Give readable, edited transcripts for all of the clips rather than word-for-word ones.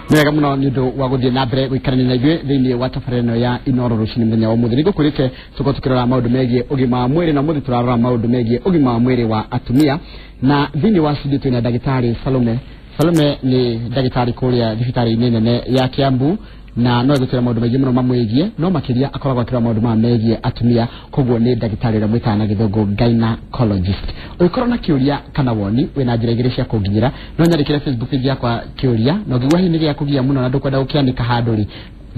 Nĩ wega mũno nĩ ũndũ wa gũthiĩ na mbere gũikarania na ithuĩ thĩinĩ wa tabarĩra ĩno ya Inoro rũcinĩ mũthenya wa ũmũthĩ. Nĩngũkwĩrĩte tũkorwo tũkĩrora maũndũ megiĩ ũgima wa mwĩrĩ, na ũmũthĩ tũrarora maũndũ megiĩ ũgima wa mwĩrĩ wa atumia, na thĩinĩ wa studio twĩna ndagĩtarĩ Salome. Salome nĩ ndagĩtarĩ kũrĩa thibitarĩ-inĩ nene ya Kiambu, na no egũtwĩra maũndũ maingĩ mũno mamwĩgiĩ, no makĩria akoragwo akĩrora maũndũ maya megiĩ atumia, koguo nĩ ndagĩtarĩ ũrĩa mwĩtaga na gĩthũngũ gynecologist. Ũngĩkorwo na kĩũria kana woni, wĩna njĩra igĩrĩ cia kũnginyĩra. No nyandĩkĩre Facebook page yakwa kĩũria, na ũngĩigua hihi nĩ gĩa kũgia mũno na ndũkwenda gũkĩanĩka handũ rĩ,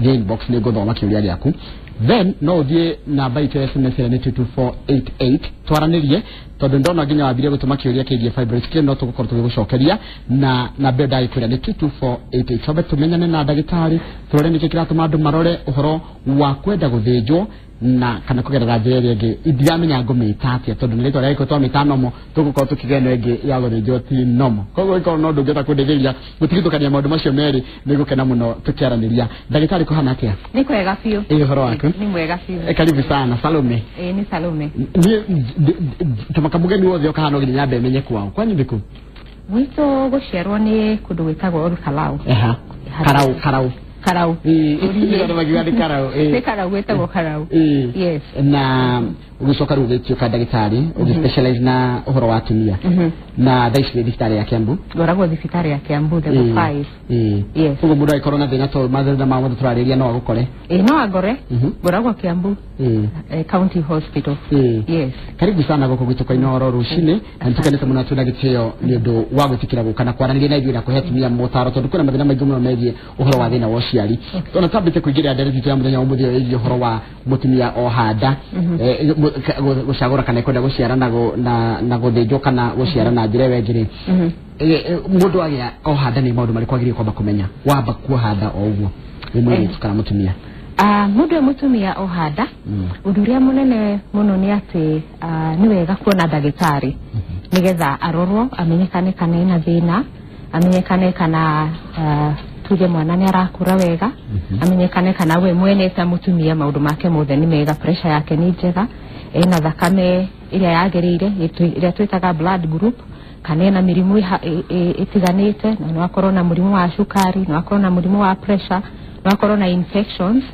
thiĩ inbox nĩ ngũthoma kĩũria gĩaku. Then no ũthiĩ namba itũ ya SMS ĩrĩa nĩ 22488 twaranĩrie, tondũ ndona nginya wambirie gũtũma kĩũria kĩgiĩ fibroids kĩo no tũgũkorwo tũgĩgũcokeria, na namba ĩyo ndagĩkwĩra nĩ 22488. Twambe tũmenyane na ndagĩtarĩ, tũrore nĩkĩ kĩratũma andũ marore ũhoro wa kwenda gũthĩnjwo na kana kũgerera njĩra ĩrĩa ĩngĩ. Ndiramenya ngũmĩta atĩa, tondũ nĩ rĩtwa rĩa gĩkũyũ twamĩta nomo, tũgũkorwo tũkĩgĩa ĩno ĩngĩ ya gũthĩnjwo ti nomo. Koguo ĩkorwo no ndũngĩhota kũndeithĩrĩria gũtigithũkania maũndũ macio merĩ, nĩ ngũkena mũno tũkĩaranĩria. Ndagĩtarĩ, kũhana atĩa? Nĩ kwega biũ. Ĩ ũhoro waku? Nĩ mwega biũ. Karibu sana Salome. Ĩ, nĩ Salome. Niĩ tamaka mũgeni wothe okaga no nginya nyambe menye kwao. Kwanyu nĩ kũ? Gwitũ gũciarwo nĩ kũndũ gwĩtagwo Olkalau. Eha. Karau, Karau. Karau. Ĩ, andũ makiuga nĩ Karau. Nĩ Karau, gwĩtagwo Karau. Yes. Na ũgĩcoka rĩu ũgĩtuĩka ndagĩtarĩ, ũgĩ specialize na ũhoro wa atumia, na thaa ici wĩ thibitarĩ ya Kiambu. Ngoragwo thibitarĩ ya Kiambu level 5. Yes. Koguo mũndũ angĩkorwo na thĩna to mathĩna ma mothe tũrarĩria no agũkore? Ĩ, no angore. Ngoragwo Kiambu County Hospital. Yes. Karibu sana gũkũ gwitũ kwa Inoro rũcinĩ, na nĩtũkenete mũno twĩna gĩtĩo nĩ ũndũ wa gwĩtĩkĩra gũka na kwaranĩria na ithuĩ na kũhe atumia motaro, tondũ kwĩna mathĩna maingĩ mũno megiĩ ũhoro wa thĩna wa ũciari. Ona twambĩte kũingĩrĩra ndeereti itũ ya mũthenya wa ũmũthĩ ĩgiĩ ũhoro wa mũtumia oha nda, gũcagũra kana ekwenda gũciara na gũthĩnjwo kana gũciara na njĩra ĩyo ĩngĩ rĩ, mũndũ agĩa oha nda nĩ maũndũ marĩkũ agĩrĩire kwamba kũmenya wamba kuoha nda o ũguo wĩ mũirĩtu kana mũtumia? Ah, mũndũ e mũtumia oha nda, ũndũ ũrĩa mũnene mũno nĩ atĩ nĩ wega kuona ndagĩtarĩ nĩgetha arorwo, amenyekane kana ena thĩna, amenyekane kana tuge mwana nĩ arakũra wega, amenyekane kana we mwene ta mũtumia maũndũ make mothe nĩ mega, pressure yake nĩ njega, ena thakame ĩrĩa yagĩrĩire, ĩrĩa twĩtaga blood group, kana ena mĩrimũ ĩtiganĩte, na no akorwo na mũrimũ wa cukari, no akorwo na mũrimũ wa pressure, no akorwo na infections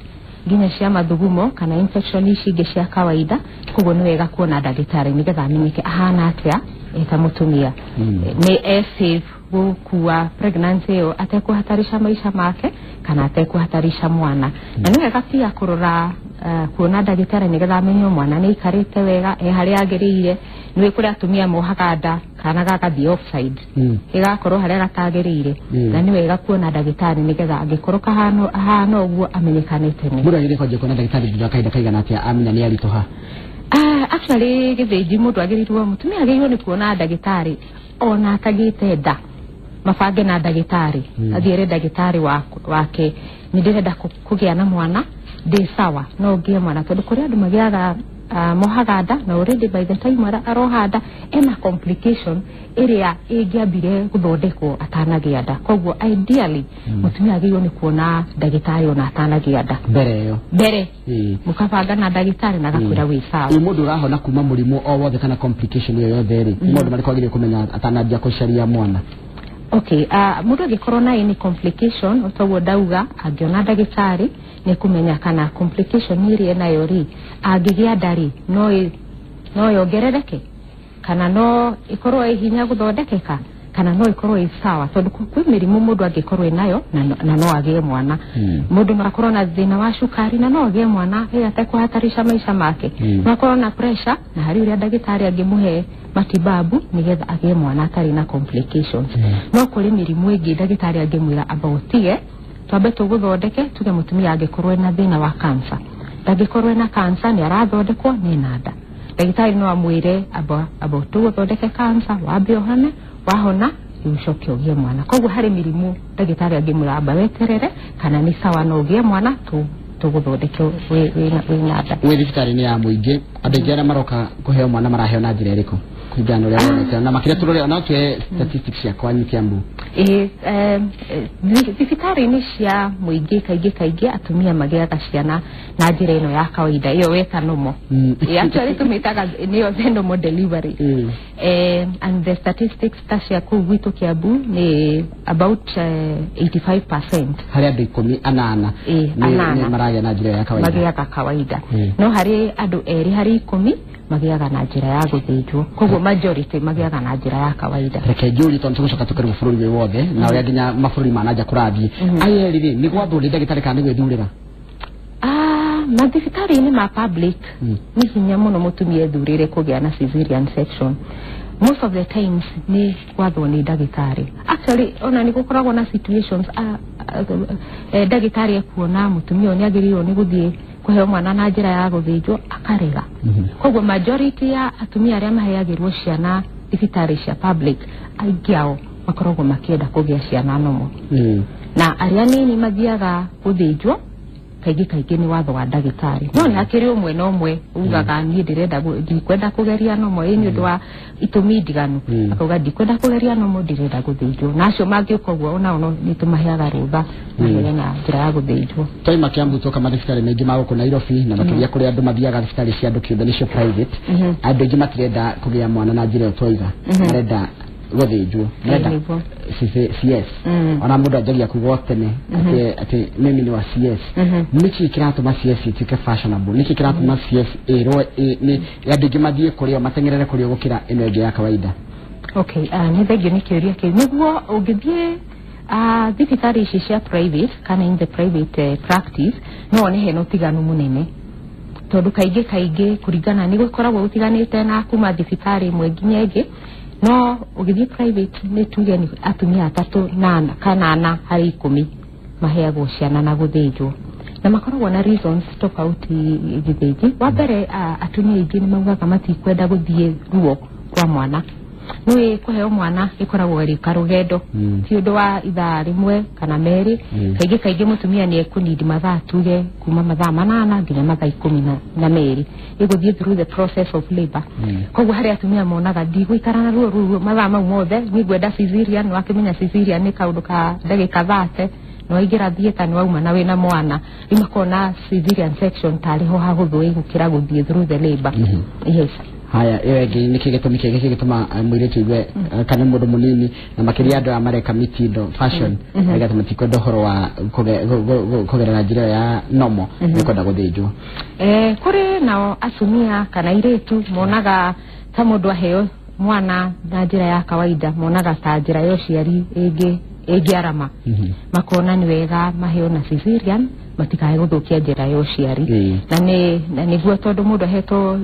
nginya cia mathugumo kana infection ici ingĩ cia kawaida. Koguo nĩ wega kuona ndagĩtarĩ nĩgetha amenyeke ahana atĩa eta mũtumia, nĩ e safe gũkua pregnancy ĩyo atekũhatarisha maisha make kana atekũhatarisha mwana. Na nĩ wega pia kũrora, kuona ndagĩtarĩ nĩgetha amenye mwana nĩ aikarĩte wega, e harĩa agĩrĩire. Nĩ kũrĩ atumia mohaga nda kana gagathiĩ offside, ĩgakorwo harĩa gatagĩrĩire, na nĩ wega kuona ndagĩtarĩ nĩgetha angĩkorwo kahana ahana ũguo amenyekane tene. Mũndũ agĩrĩire kwanjia kuona ndagĩtarĩ thutha wa kahinda kaigana atĩa amenya nĩ aritũha? Ah, actually gĩthĩnji mũndũ agĩrĩirwo, mũtumia agĩrĩirwo nĩ kuona ndagĩtarĩ ona atagĩte nda, mabange na ndagĩtarĩ, athiĩre ndagĩtarĩ wake, nĩ ndĩrenda kũgĩa na mwana, ndĩ sawa no ngĩe mwana? Tondũ kũrĩ andũ magĩaga, mohaga nda na already by the time aroha nda ena complication ĩrĩa ĩngĩambire gũthondekwo atanagĩa nda. Koguo ideally mũtumia agĩrĩirwo nĩ kuona ndagĩtarĩ ona atanagĩa nda. Mbere ĩyo. Mbere, mũkabanga na ndagĩtarĩ na agakwĩra wĩ sawa. Ĩ mũndũ ũrahona kuma mũrimũ o wothe kana complication ĩyo yothe rĩ, nĩ maũndũ marĩkũ agĩrĩire kũmenya atanambia gũcaria mwana? Okay, mũndũ angĩkorwo na any complication, o toguo ndauga, angĩona ndagĩtarĩ nĩ kũmenya kana complication ĩrĩa enayo rĩ, angĩgĩa nda rĩ, no yongerereke kana no ĩkorwo ĩ hinya gũthondekeka kana no ĩkorwo ĩ sawa, tondũ kwĩ mĩrimũ mũndũ angĩkorwo ĩnayo na no agĩe mwana. Mũndũ no akorwo na thĩna wa cukari na no agĩe mwana ĩ atekũhatarisha maica make. No akorwo na pressure na harĩ ũrĩa ndagĩtarĩ angĩmũhe matibabu nĩgetha agĩe mwana atarĩ na complications. No kũrĩ mĩrimũ ĩngĩ ndagĩtarĩ angĩmwĩra amba ũtige, twambe tũgũthondeke. Tuge mũtumia angĩkorwo ena thĩna wa cancer, ndangĩkorwo ena cancer, nĩ arathondekwo, nĩ ena nda, ndagĩtarĩ no amwĩre amba tũgũthondeke cancer, wambe ũhone, wahona rĩu ũcoke ũgĩe mwana. Koguo harĩ mĩrimũ ndagĩtarĩ angĩmwĩra amba weterere, kana nĩ sawa no ũgĩe mwana, tũgũthondeke wĩna nda. Wĩ thibitarĩ-inĩ ya mũingĩ, andũ aingĩ arĩa maroka kũheo mwana maraheo na njĩra ĩrĩkũ kũringana na ũrĩa wonete, na makĩria tũrore no tuoe statistics cia kwanyu Kiambu? Ĩĩ, thibitarĩ-inĩ cia mũingĩ kaingĩ kaingĩ atumia magĩaga ciana na njĩra ĩno ya kawaida, ĩyo weta normal. Ĩĩ, actually tũmĩtaga nĩyo the normal delivery. And the statistics ta cia kũu gwitũ Kiambu nĩ about 85%. Harĩ andũ 10, 8 Ĩĩ, 8. Nĩ maragĩa na njĩra ya kawaida. Magĩaga kawaida. No harĩ andũ 2 harĩ 10 magĩaga na njĩra ya gũthĩnjwo, koguo majority magĩaga na njĩra ya kawaida. Reke njũrie, tondũ tũgũcoka tũkĩrĩ bũrũri wĩ wothe na ũrĩa nginya mabũrũri ma nanja kũrathiĩ, aya erĩ rĩ, nĩ gwathwo nĩ ndagĩtarĩ kana nĩ gwĩthurĩra? Ah, mathibitarĩ-inĩ ma public nĩ hinya mũno mũtumia ethurĩre kũgĩa na cesarean section. Most of the times nĩ gwathwo nĩ ndagĩtarĩ. Actually, ona nĩ gũkoragwo na situations ndagĩtarĩ ekuona mũtumia ũyũ nĩ agĩrĩirwo nĩ gũthiĩ kũheo mwana na njĩra ya gũthĩnjwo, akarega. Koguo majority ya atumia arĩa maheagĩrwo ciana thibitarĩ cia public, aingĩ ao makoragwo makĩenda kũgĩa ciana normal. Na arĩa nini mathiaga gũthĩnjwo kaingĩ kaingĩ nĩ watho wa ndagĩtarĩ, no nĩ hakĩrĩ ũmwe na ũmwe ugaga niĩ ndĩrenda ndikwenda kũgeria normal, ĩ nĩ ũndũ wa itũmi ndiganu. Akauga ndikwenda kũgeria normal, ndĩrenda gũthĩnjwo, na acio mangĩũka ũguo onao no nĩ tũmaheaga rũtha maheo na njĩra ya gũthĩnjwo. Twaima Kiambu twoka mathibitarĩ maingĩ ma gũkũ Nairobi, na makĩria kũrĩa andũ mathiaga thibitarĩ cia andũ kĩũmbe, nĩcio private, andũ aingĩ matirenda kũgĩa mwana na njĩra ĩyo twaiga, marenda gũthĩnjwo, marenda Nĩguo. CS. Ona mũndũ anjagia kuga o tene atĩ mimi ni wa CS. Nĩkĩ kĩratũma CS ĩtuĩke fashionable? Nĩkĩ kĩratũma CS ĩrwo nĩ andũ aingĩ mathiĩ kũrĩ o, mateng'erere kũrĩ o gũkĩra ĩno ĩngĩ ya kawaida? Okay, nĩ thengio nĩ kĩũria kĩu. Nĩguo ũngĩthiĩ thibitarĩ ici cia private kana in the private practice, no wone hena ũtiganu mũnene, tondũ kaingĩ kaingĩ kũringana nĩ gũkoragwo gũtiganĩte na kuma thibitarĩ ĩmwe nginya ĩngĩ. No ũgĩthiĩ private, nĩ tuge nĩ atumia 3 na 4 kana 4 harĩ 10 maheagwo ciana na gũthĩnjwo, na makoragwo na reasons tofauti gĩthĩnji. Wa mbere, atumia aingĩ nĩ maugaga matikwenda gũthiĩ ruo rwa mwana. Nĩũĩ kũheo mwana ĩkoragwo ĩrĩ karũgendo, ti ũndũ wa ithaa rĩmwe kana 2. Kaingĩ kaingĩ mũtumia nĩ ekũnidi mathaa, tuge kuma mathaa 8 nginya mathaa 12 ĩgũthiĩ through the process of labor. Koguo harĩ atumia monaga ndigũikara na ruo rũu mathaa mau mothe, niĩ ngwenda cesarean. Wakĩmenya cesarean nĩ kaũndũ ka ndagĩka 30, nĩwaingĩra theatre, nĩwauma na wĩna mwana. Rĩu makona cesarean section tarĩ ho hahũthũ gũkĩra gũthiĩ through the labor. Yes. Haya, ĩyo ĩngĩ nĩkĩ gĩtũmi kĩngĩ kĩgĩtũma mũirĩtu aigue, kana mũndũ mũnini, na makĩria andũ aya mareka mitindo, fashion, mareka atĩ matikwenda ũhoro wa kũgerera njĩra ĩyo ya normal, nĩkwenda gũthĩnjwo? Kũrĩ nao atumia kana airĩtu monaga ta mũndũ aheo mwana na njĩra ya kawaida, monaga ta njĩra ya ũciari ĩngĩ ĩngĩarama. Makona nĩ wega maheo na cesarean matikae gũthũkia njĩra ya ũciari. Na nĩguo, tondũ mũndũ ahetwo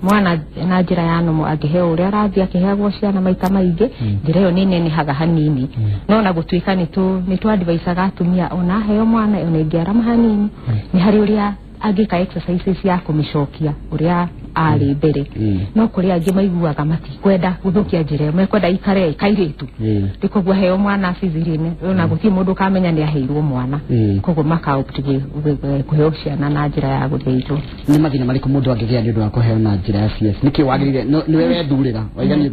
mwana na njĩra ya normal, angĩheo ũrĩa arathiĩ akĩheagwo ciana maita maingĩ, njĩra ĩyo nĩ nenehaga hanini. No na gũtuĩka nĩ tũ advisaga atumia ona aheo mwana, ona ĩngĩarama hanini, nĩ harĩ ũrĩa angĩka exercises ya kũmĩcokia ũrĩa arĩ mbere. No kũrĩ angĩ maiguaga matikwenda gũthũkia njĩra ĩyo, mekwenda ikare kairĩtu. Rĩ koguo aheo mwana cesarean, ona gũtirĩ mũndũ ũkamenya nĩ aheirwo mwana. Koguo makaopt kũheo ciana na njĩra ya gũthĩnjwo. Nĩ mathĩna marĩkũ mũndũ angĩgĩa nĩ ũndũ wa kũheo na njĩra ya CS? Nĩkĩ wagĩrĩire nĩwe wethurĩra waiga niĩ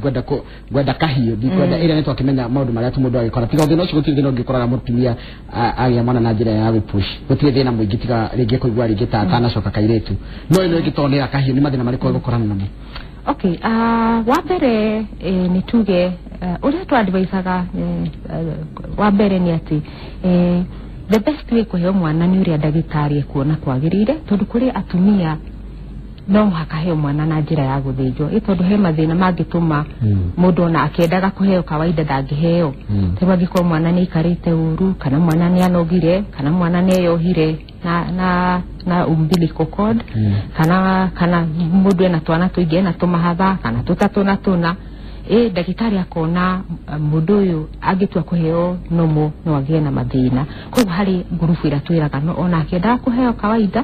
ngwenda kahiũ, ndikwenda ĩrĩa nĩ twakĩmenya maũndũ marĩa tu mũndũ agĩkora, tiga thĩna ũcio gũtirĩ thĩna ũngĩkoraga mũtumia agĩa mwana na njĩra ya gũpush, gũtirĩ thĩna mũingĩ tiga rĩngĩ kũigua rĩngĩ ta atanacoka kairĩtu. No ĩno ĩngĩ tondũ nĩ ya kahiũ, nĩ mathĩna marĩkũ egũkorana namo? Okay, wa mbere, nĩ tuge ũrĩa twadvisaga, wa mbere nĩ atĩ the best way kũheo mwana nĩ ũrĩa ndagĩtarĩ ekuona kwagĩrĩire, tondũ kũrĩ atumia no mũhaka heo mwana na njĩra ya gũthĩnjwo, ĩ tondũ he mathĩna mangĩtũma mũndũ ona akĩendaga kũheo kawaida ndangĩheo. Tarĩu angĩkorwo mwana nĩ aikarĩte ũru, kana mwana nĩ anogire, kana mwana nĩ eyohire na umbilical cord, kana mũndũ ena twana tũingĩ, ena tũmahatha kana tũtatũ na tũna, ĩ ndagĩtarĩ akona mũndũ ũyũ angĩtua kũheo normal no agĩe na mathĩna. Koguo harĩ ngurubu ĩrĩa twĩraga no ona akĩendaga kũheo kawaida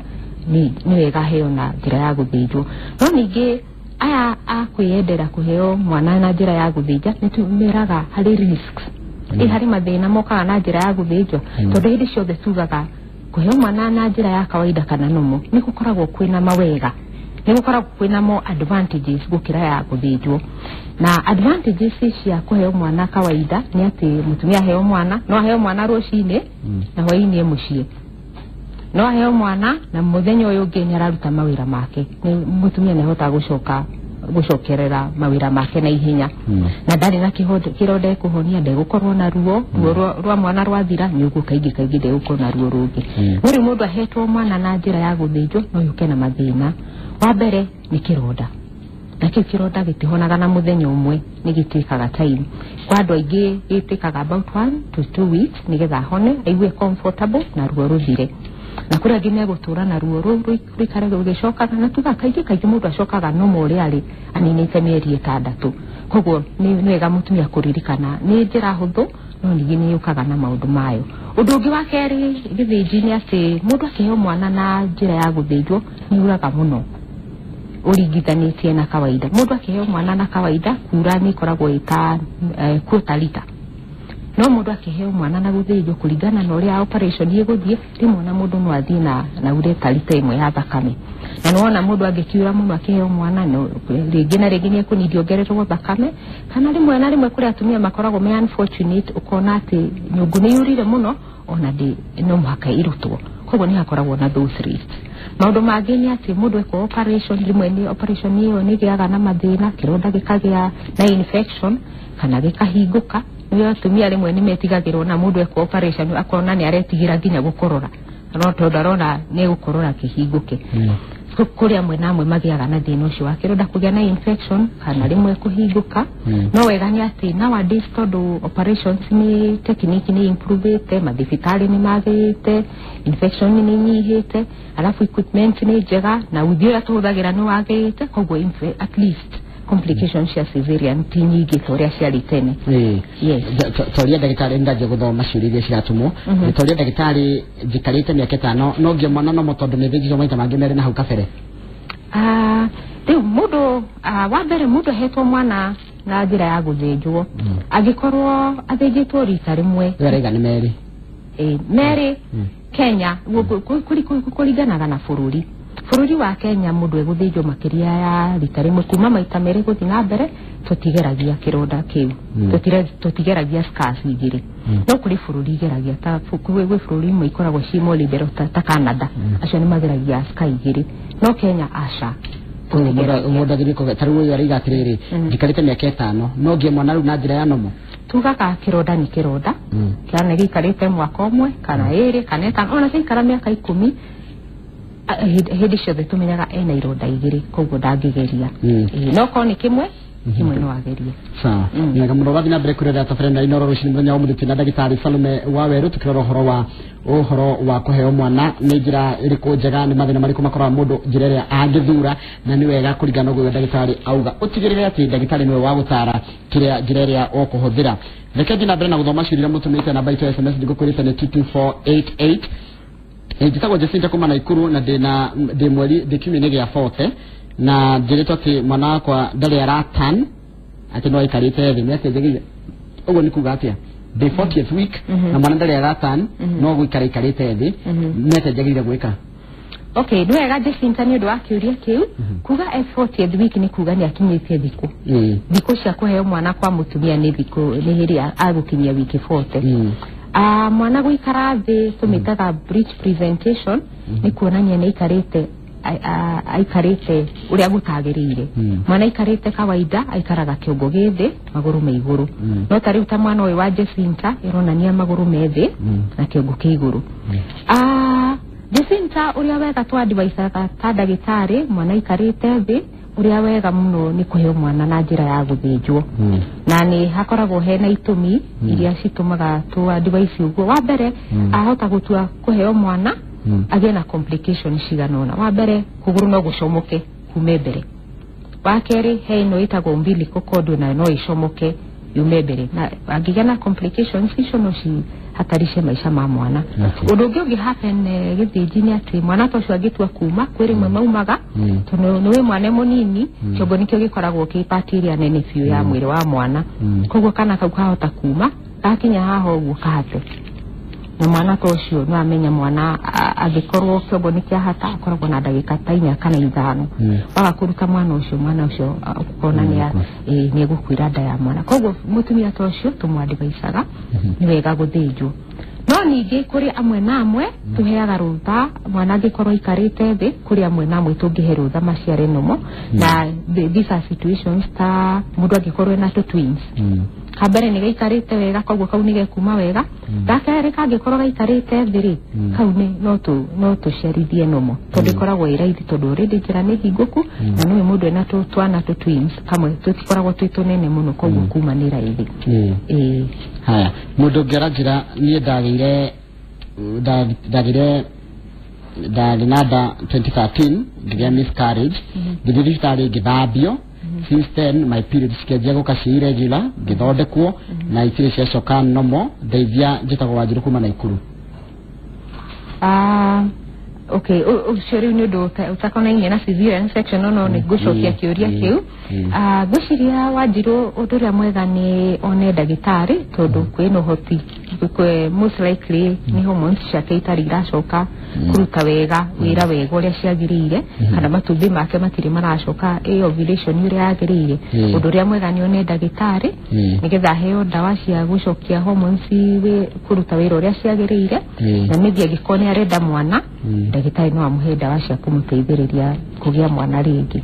nĩ wega aheo na njĩra ya gũthĩnjwo. No ningĩ aya a kwĩyendera kũheo mwana na njĩra ya gũthĩnja, nĩ tũmeraga harĩ risks, ĩ harĩ mathĩna mokaga na njĩra ya gũthĩnjwo, tondũ hĩndĩ ciothe tugaga kũheo mwana na njĩra ya kawaida kana normal nĩ gũkoragwo kwĩna mawega. Nĩ gũkoragwo kwĩna more advantages gũkĩra ya gũthĩnjwo. Na advantages cia kũheo mwana kawaida nĩ atĩ mũtumia aheo mwana no aheo mwana rũcinĩ na hwaĩ-inĩ e mũciĩ, no aheo mwana na mũthenya ũyũ ũngĩ nĩ araruta mawĩra make. Nĩ mũtumia nĩ ahotaga gũcoka gũcokerera mawĩra make na ihenya na ndarĩ na kĩronda ekũhonia, ndegũkorwo na ruo ruo rwa mwana rwathira nĩ ũguo kaingĩ kaingĩ ndegũkorwo na ruo rũngĩ. No rĩu mũndũ ahetwo mwana na njĩra ya gũthĩnjwo no yũke na mathĩna. Wa mbere nĩ kĩronda, na kĩu kĩronda gĩtihonaga na mũthenya ũmwe, nĩ gĩtĩkaga time. Kwa andũ aingĩ gĩtĩkaga about 1 to 2 weeks nĩgetha ahone, aigue comfortable na ruo rũthire, na kũrĩ angĩ megũtũra na ruo rũu rũikare rũgĩcokaga, na tuga kaingĩ kaingĩ mũndũ acokaga noma ũrĩa arĩ aninĩte mĩeri 6. Koguo nĩ wega mũtumia kũririkana nĩ njĩra hũthũ no ningĩ nĩ yũkaga na maũndũ mayo. Ũndũ ũngĩ wa kerĩ gĩthĩnji nĩ atĩ mũndũ akĩheo mwana na njĩra ya gũthĩnjwo nĩ uraga mũno ũringithanĩtie na kawaida. Mũndũ akĩheo mwana na kawaida kura nĩ ĩkoragwo ĩta quarter lita, no mũndũ akĩheo mwana na gũthĩnjwo, kũringana na ũrĩa operation ĩgũthiĩ, rĩmwe ona mũndũ no athiĩ na ure ta lita 1 ya thakame. Na nĩwona mũndũ angĩkiura mũno akĩheo mwana no rĩngĩ na rĩngĩ nĩ ekũnidi ongererwo thakame, kana rĩmwe na rĩmwe kũrĩ atumia makoragwo me unfortunate, ũkona atĩ nyũngũ nĩ yurire mũno ona ndĩ no mũhaka irutwo, koguo nĩ hakoragwo na those risks. Maũndũ mangĩ nĩ atĩ mũndũ ekwo operation rĩmwe nĩ operation ĩyo nĩ ĩgĩaga na mathĩna, kĩronda gĩkagĩa na infection kana gĩkahingũka. Nĩ atumia rĩmwe nĩ metigagĩrwo na mũndũ ekwo operation akona nĩ aretigĩra nginya gũkorora, no tondũ arona nĩ egũkorora kĩhingũke. Kũrĩ amwe na amwe magĩaga na thĩna ũcio wa kĩronda kũgĩa na infection kana rĩmwe kũhingũka. No wega nĩ atĩ nowadays tondũ operations nĩ technique nĩ improvĩte, mathibitarĩ nĩ magĩrĩte, infection nĩ inyihĩte, alafu equipment nĩ njega na uthi ũrĩa tũhũthagĩra nĩ wagĩrĩte, koguo at least complications cia cesarean ti nyingĩ ta ũrĩa ciarĩ tene. Yes. Toria ndagĩtarĩ, ndanjia gũthoma ciũria iria ciratũmwo. Toria ndagĩtarĩ, njikarĩte mĩaka 5 no ngĩe mwana nomo tondũ nĩ thĩnjirwo maita mangĩ merĩ na hau kabere. Ah, rĩu mũndũ wa mbere mũndũ ahetwo mwana na njĩra ya gũthĩnjwo angĩkorwo athĩnjĩtwo rita rĩmwe. Rĩu araiga nĩ merĩ. Ĩ, merĩ. Kenya kũringanaga na bũrũri. Bũrũri wa Kenya mũndũ egũthĩnjwo makĩria ya rita rĩmwe, kuma maita merĩ gũthiĩ na mbere, tũtigeragia kĩronda kĩu. Tũtigeragia scars igĩrĩ. No kũrĩ bũrũri igeragia ta gwĩ bũrũri imwe ikoragwo ci more liberal ta Canada. Acio nĩ mageragia scar igĩrĩ, no Kenya aca. Koguo tũtigeragia. Mũndũ agĩrĩirwo ta rĩu ũyũ araiga atĩrĩrĩ, njikarĩte mĩaka 5 no ngĩe mwana rĩu na njĩra ya nomo. Tugaga kĩronda nĩ kĩronda, kana gĩikarĩte mwaka ũmwe kana 2 kana 5, ona gĩikara mĩaka 10, hĩndĩ ciothe tũmenyaga ena ironda igĩrĩ, koguo ndangĩgeria. Ĩĩ, no korwo nĩ kĩmwe kĩmwe no agerie. Sawa. Wega mũno. Wathiĩ na mbere kwĩrorera tabarĩra na Inooro rũcinĩ mũthenya wa ũmũthĩ, twĩna ndagĩtarĩ Salome Wawerũ tũkĩrora ũhoro wa kũheo mwana nĩ njĩra ĩrĩkũ njega, nĩ mathĩna marĩkũ makoraga mũndũ njĩra ĩrĩa angĩthura, na nĩ wega kũringana na ũguo ndagĩtarĩ auga ũtigĩrĩre atĩ ndagĩtarĩ nĩwe wa gũtara kĩrĩa njĩra ĩrĩa ũkũhũthĩra. Reke thiĩ na mbere na gũthoma ciũria iria mũtũmĩte. Namba itũ ya SMS ndĩgũkwĩrĩte nĩ 22488. Njĩtagwo Jacinta kuma Naikuru na ndĩna ndĩ mweri ndĩ kiumia-inĩ gĩa 40 na njĩrĩtwo atĩ mwana wakwa ndarĩ aratan, atĩ no aikarĩte thĩ. Nĩ atĩa njagĩrĩire? Ũguo nĩ kuga atĩa? Ndĩ 40th week na mwana ndarĩ aratan, no gũikara aikarĩte thĩ. Nĩ atĩa njagĩrĩire gwĩka? Okay, nĩ wega Jacinta nĩ ũndũ wa kĩũria kĩu. Kuga e 40th week nĩ kuga nĩ akinyĩtie thikũ thikũ cia kũheo mwana kwa mũtumia nĩ thikũ nĩ hĩrĩa agũkinyia wiki 40. Mwana gũikara thĩ tũmĩtaga breech presentation, nĩ kuonania nĩ aikarĩte aikarĩte ũrĩa gũtagĩrĩire. Mwana aikarĩte kawaida aikaraga kĩongo gĩ thĩ, magũrũ me igũrũ. No ta rĩu ta mwana ũyũ wa Jacinta ĩronania magũrũ me thĩ na kĩongo kĩ igũrũ. Jacinta, ũrĩa wega twadivaicaga ta ndagĩtarĩ, mwana aikarĩte thĩ, ũrĩa wega mũno nĩ kũheo mwana na njĩra ya gũthĩnjwo. Na nĩ hakoragwo hena itũmi iria citũmaga tũ advise ũguo. Wa mbere, ahota gũtua kũheo mwana agĩe na complication cigana ũna. Wa mbere, kũgũrũ no gũcomoke kume mbere. Wa kerĩ, he ĩno ĩtagwo umbilical cord, nayo no ĩcomoke yume mbere, na angĩgĩa na complications icio no cihatarishe maica ma mwana. Ũndũ ũngĩ ũngĩ happen gĩthĩnji nĩ atĩ mwana ta ũcio angĩtua kuma, kwĩ rĩmwe maumaga tondũ nĩ wĩ mwana mũnini, kĩongo nĩkĩo gĩkoragwo kĩ part ĩrĩa nene biũ ya mwĩrĩ wa mwana. Koguo kana kau kahota kuma gakinya haha ũguo kahate. Na mwana ta ũcio no amenya mwana angĩkorwo kĩongo nĩ kĩahata akoragwo na ndagĩka ta 4 kana 5. Waga kũruta mwana ũcio ũkona nĩ egũkuĩra nda ya mwana. Koguo mũtumia ta ũcio tũmwadvaicaga nĩ wega gũthĩnjwo. No ningĩ kũrĩ amwe na amwe tũheaga rũtha mwana angĩkorwo aikarĩte thĩ, kũrĩ amwe na amwe tũngĩhe rũtha maciare nomo. Na these are situations ta mũndũ angĩkorwo ena tũ twins, kambere nĩ gaikarĩte wega koguo kau nĩ gekuma wega, gakerĩ kangĩkorwo gaikarĩte thĩ rĩ, kau nĩ no tũciarithie nomo tondũ ĩkoragwo ĩ raithi tondũ already njĩra nĩ hingũku, na nĩwe mũndũ ena twana tũ twins kamwe tũtikoragwo twĩ tũnene mũno koguo kuma nĩ raithi. Haya, mũndũ ũngĩ aranjĩra niĩ ndagĩire ndarĩ na nda 2013 ngĩgĩa miscarriage, ngĩthiĩ thibitarĩ ngĩthambio. Since then my periods cikĩanjia gũka ci irregular, ngĩthondekwo na itirĩ ciacoka nomo. Ndeithia, njĩtagwo Wanjirũ kuma Naikuru. Okay, ũcio rĩu nĩ ũndũ ũtakonainie na cesarean section, no nĩ ngũcokia kĩũria kĩu. Ngwĩciria Wanjirũ ũndũ ũrĩa mwega nĩ one ndagĩtarĩ tondũ kwĩna ũhoti most likely nĩ hormones ciake itarĩ iracoka kũruta wega wĩra wega ũrĩa ciagĩrĩire, kana matumbĩ make matirĩ maracoka ĩ ovulation ũrĩa yagĩrĩire. Ũndũ ũrĩa mwega nĩ one ndagĩtarĩ nĩgetha aheo ndawa cia gũcokia hormones kũruta wĩra ũrĩa ciagĩrĩire, na maybe angĩkorwo nĩ arenda mwana, ndagĩtarĩ no amũhe ndawa cia kũmũteithĩrĩria kũgĩa mwana rĩngĩ.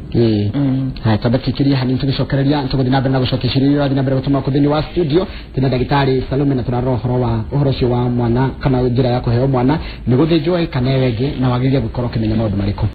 Haya, twambe tũikĩrie hanini, tũgĩcokereria tũgũthiĩ na mbere na gũcokia ciũria iria ũrathiĩ na mbere gũtũma kũ thĩinĩ wa studio. Twĩna ndagĩtarĩ Salome na tũrarora ũhoro ũcio wa mwana kana njĩra ya kũheo mwana nĩ gũthĩnjwo kana ĩyo ĩngĩ, na wagĩrĩire gũkorwo ũkĩmenya maũndũ marĩkũ.